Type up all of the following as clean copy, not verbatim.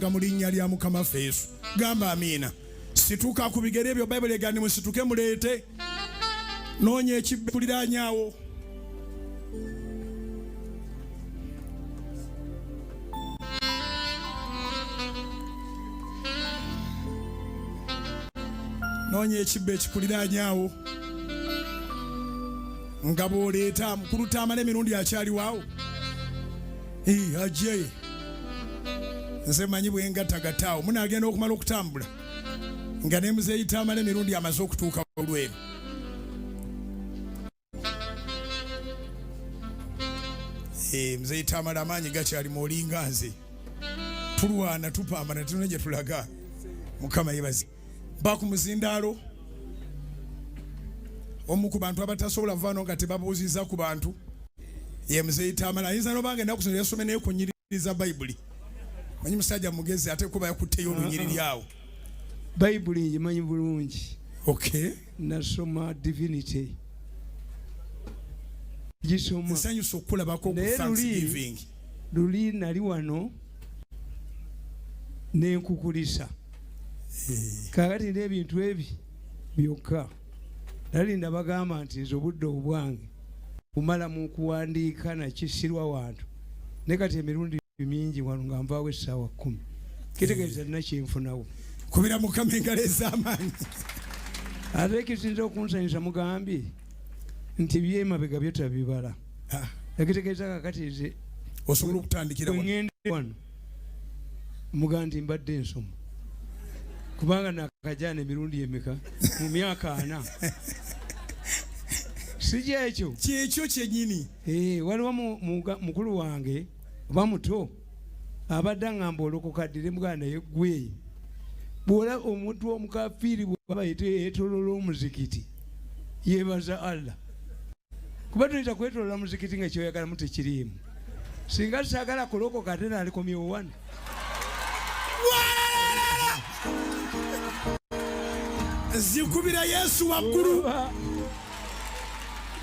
Nga mu linnya lya Mukama waffe Yesu, gamba amiina. Situka ku bigere ebyo. Bayibuli egamba musituke muleete. Noonya ekibbe kuliraanyaawo. Noonya ekibbo ekikuliraanyaawo nga bw'oleeta mukulu Tamala emirundi akyaliwaawo aje. Nze manyi bwengattagataawo munaagenda okumala okutambula nga ne muzeeyi Tamala emirundi amaze okutuuka olweru. Muzeeyi Tamala amaanyi gakyalimu, olinga nze, tulwana tupambana, tulina gye tulaga. Mukama yebaze. Mpa ku muzindaalo. Omu ku bantu abatasobola vaano nga tebabuuzizza ku bantu ye muzeeyi Tamala. Ayinza nobanga ennaku zino yasome naye ku nyiriri za Bayibuli. Manyi musajja mugezi, ate kuba yakutteyo olunyiriri awo. Bayibuli ngimanyi bulungi. Nasoma divinity, gisoma. Nsanyusa okukulabako ku Naye luli- Thanksgiving. Luli nali wano nenkukulisa. Kakati n'ebintu ebi byokka nalinda bagamba nti nze obudde obwange bumala mu kuwandiika nakisirwa wantu, naye kati emirundi mingi wano nga nvaawo essaawa 10, kitegeeza nina kyenfunawo. Kubira Mukama engalo ez'amaanyi. Ate ekisinza okunsanyusa, mugambye nti byemabega byo tabibala. Ekitegeeza kakati nze osobola okutandikira wano. Bwe ŋŋenda wano mugaa nti mbadde nsoma, kubanga nakajaana emirundi emeka mu myaka 40, si kyekyo? Kyekyo kyenyini. Waliwo mukulu wange oba muto abadde aŋŋamba olokoka ddire, mugaa naye gwe bw'ola omuntu omukafiiri bw'aba yeetoloola omuzikiti yeebaza Allah, kuba toyinza kwetoloola muzikiti nga kyoyagalamu tekiriimu. Singa saagala kulokoka ate naalikomyewo wano. Zikubira Yesu waggulu.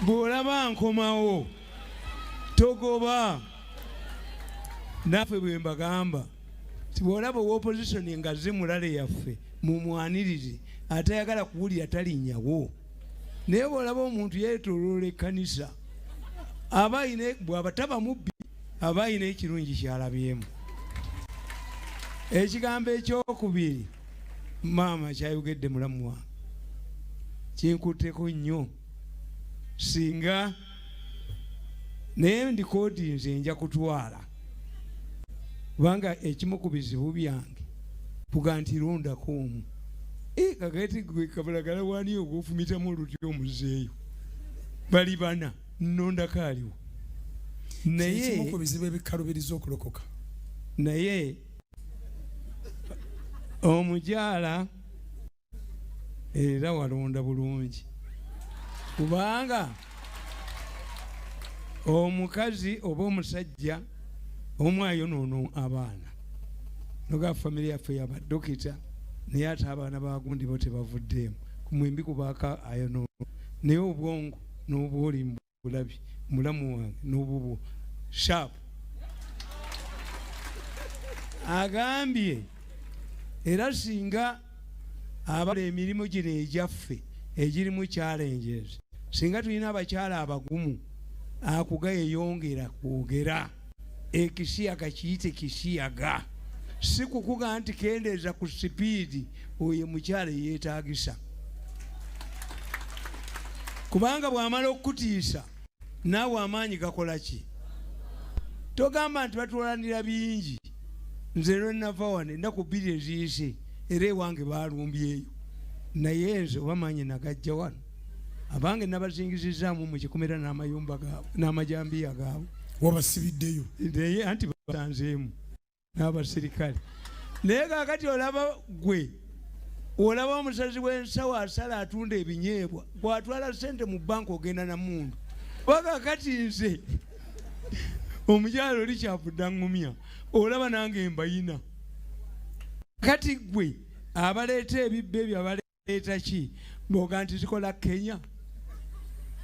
Bw'olaba nkomawo togoba. Naffe bwe mbagamba ti bw'olaba owa opposition nga zimulale yaffe mumwanirize, atayagala kuwulira talinnyawo. Naye bw'olaba omuntu yeetoloola ekkanisa, aba ayina, bw'aba taba mubbi, aba ayina ekirungi kyalabyemu. Ekigambo ekyokubiri maama kyayogedde mulamu wange kinkutteko nnyo, singa naye ndikoodi nze nja kutwala, kubanga ekimu ku bizibu byange kuga nti londako omu. Kakati gwe kabalagala wani ogwofumitamu oluti omuzeeyo, bali bana, nnondako aliwo. Naye ekimu ku bizibu ebikalubiriza okulokoka. Naye omukyala era walonda bulungi, kubanga omukazi oba omusajja omu ayonoono abaana. Noga famire yaffe yabadokita, naye ate abaana bagundi bo tebavuddeemu kumwembi kubaako ayonoono, naye obwongo n'obwoli bulabi mulamu wange n'obubwo sharp. Agambye era singa abala emirimu gino egyaffe egirimu challenges, singa tulina abakyala abagumu, akuga yeyongera kwogera ekisiyaga kiyite kisiyaga, si kukuga nti kendeeza ku sipiidi. Oyo mukyala eyeetagisa, kubanga bw'amala okukutiisa naawe amaanyi gakola ki? Togamba nti batwalanira bingi. Nze lwe nava wano ennaku 2 eziyise, era ewange baalumbyeyo, naye nze oba maanyi nagajja wano, abange nabazingizizaamu mu kikomera n'amayumba gaabwe n'amajambiya gaabwe. Wabasibiddeyo? Naye anti basanzeemu n'abasirikale. Naye kakati olaba gwe olaba omusazi w'ensawo asala atunda ebinyeebwa, bw'atwala sente mu banka ogenda na mundu. Oba kakati nze omukyalo oli kyavudde aŋŋumya, olaba nange mbayina. Kati gwe abaleeta ebibbo ebyo abaleeta ki boga nti zikola Kenya,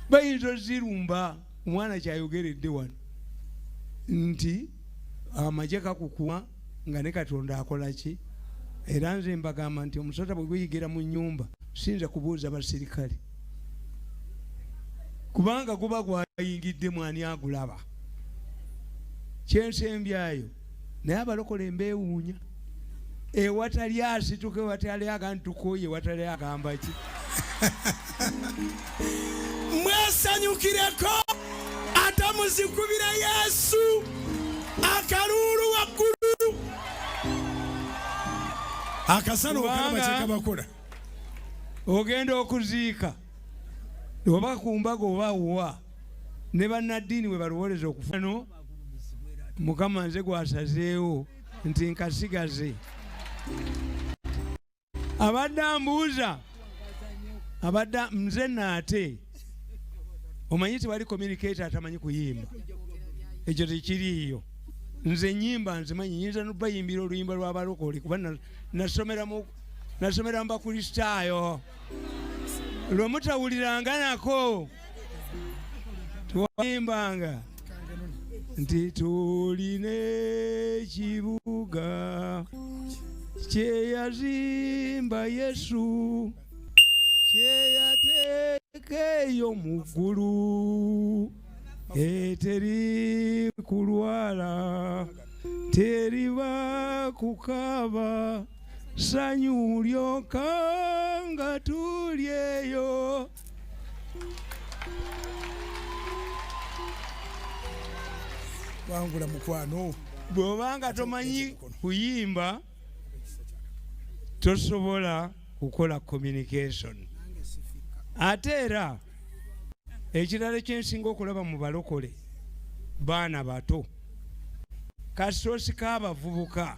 bayinza ozirumba. Omwana kyayogeredde wano nti amagye gakukuwa. Nga ne Katonda akola ki? Era nze mbagamba nti omusota bwe guyigira mu nnyumba siyinza kubuuza basirikale, kubanga guba gwayingiddemu, ani agulaba? Kyensembyayo, naye abalokole mbeewuunya, ewatali asituka, ewatali agantukoye, ewatali agamba ki. Mwesanyukireko ate muzikubira Yesu akaluulu waggulu. Akasana okalaba kyekabakola. Ogenda okuziika oba ku mbaga oba wa, ne bannaddiini we balowoleza okufa no Mukama nze gwasazeewo nti nkasigaze. Abadde ambuuza, abadde nze naate omanyi tewali communicator atamanyi kuyimba, ekyo tekiriiyo. Nze nyimba nzimanyi, nyinza nobayimbira oluyimba lw'abalokole kuba nasomera mu Bakristaayo lwe mutawuliranga nako twayimbanga nti tulina ekibuga kyeyazimba Yesu, kyeyateeka eyo mu ggulu, eteri kulwala, teriba kukaaba, sanyu lyoka nga tuli eyo. Wangula mukwano. Bw'obanga tomanyi kuyimba tosobola kukola communication. Ate era ekirala kyensinga okulaba mu balokole, baana bato, kasoosi k'abavubuka,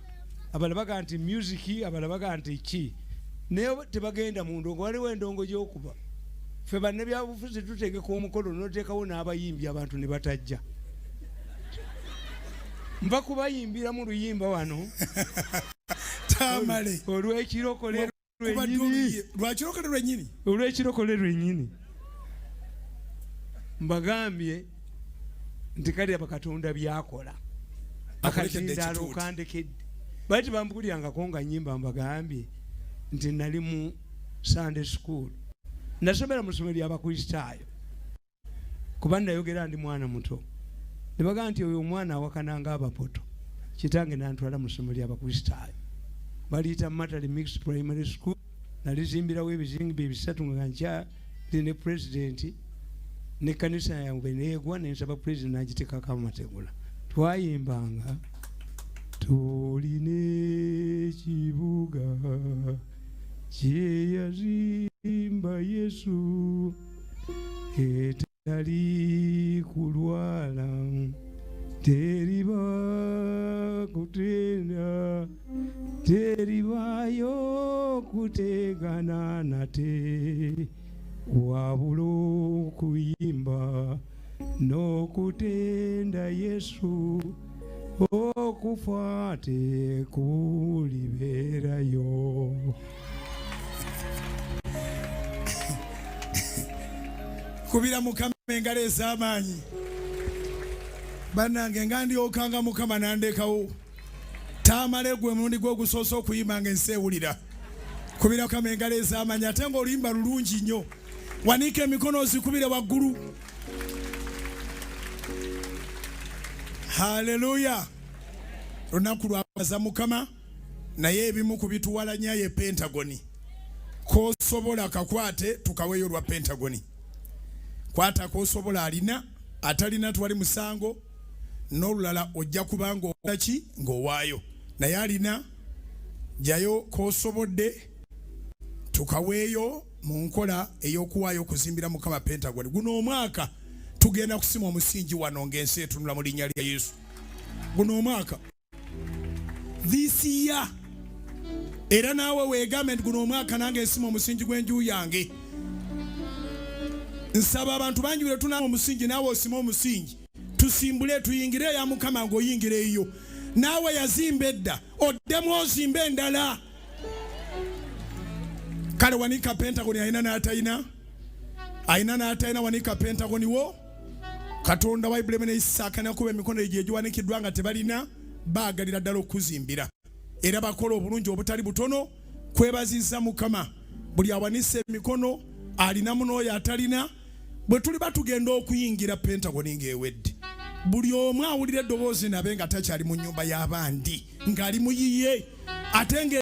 abalala baga nti music, abalala baga nti ki, naye tebagenda mu ndongo. Waliwo endongo gy'okuba ffe bannabyabufuzi tutegeka omukolo n'oteekawo n'abayimbi, abantu ne batajja. Nva kubayimbiramu luyimba wano. Tamale. Olw'ekirokole lwennyini. Lwakirokole lwennyini. Olw'ekirokole lwennyini. Mbagambye nti kale Katonda byakola. Akazindaalo kandekedde. Bali tebambuulirangako nga nnyimba, mbagambye nti nali mu Sunday school. Nasomera mu ssomero ly'Abakristaayo. Kuba nayogera ndi mwana muto. Ne bagamba nti oyo omwana awakana ng'abapoto. Kitange n'antwala mu ssomero ly'Abakristaayo. Baliyita Matale Mixed Primary School. Nalizimbirawo ebizimbe 3 nga nkyali ne pulezidenti, n'ekkanisa yange neegwa, ne nsaba pulezidenti n'agiteekako amategula. Twayimbanga tulina ekibuga kyeyazimba Yesu, etali kulwala, teriba kutenda, teribayo kutegana nate, wabula okuyimba n'okutenda Yesu, okufa tekulibeerayo. Kubira Mukama engalo ez'amaanyi. Bannange, nga ndyokanga Mukama nandekawo. Tamale gwe mulundi gwe ogusoose okuyimba nga ensi ewulira. Kubira Mukama engalo ez'amaanyi, ate ng'oluyimba lulungi nnyo. Wanika emikono ozikubire waggulu. Haleluya! Lunaku lwabaza Mukama, naye ebimu ku bituwalanya ye Pentagoni. Kosobola kakwate tukaweeyo olwa Pentagoni. Kwata kosobola, alina atalina twali musango, n'olulala ojja kuba ng'okola ki ng'owaayo, naye alina jayo kosobodde tukaweeyo mu nkola ey'okuwaayo okuzimbira Mukama Pentagoni. Guno omwaka tugenda kusima omusingi wano ng'ensi etunula mu linnya lya Yesu. Guno omwaka, this year, era naawe weegambe nti guno omwaka nange nsima omusingi gw'enju yange. Nsaba abantu bangi bwe tunaba omusingi, naawe osime omusingi, tusimbule tuyingire eya Mukama ng'oyingira eyo. Naawe yazimba edda, oddemu ozimbe endala. Kale wanika Pentagoni, alina n'atalina, alina n'atalina, wanika Pentagoni wo. Katonda wa Ibulayimu ne Isaaka nakuba emikono egyo egiwanikiddwa nga tebalina. Baagalira ddala okukuzimbira era bakola obulungi obutali butono. Kwebazizza Mukama. Buli awanise emikono alinamu n'oyo atalina. Bwe tuliba tugenda okuyingira Pentagon ng'ewedde, buli omu awulira eddoboozi nabe nga takyali mu nnyumba y'abandi, ng'ali mu yiye ate nga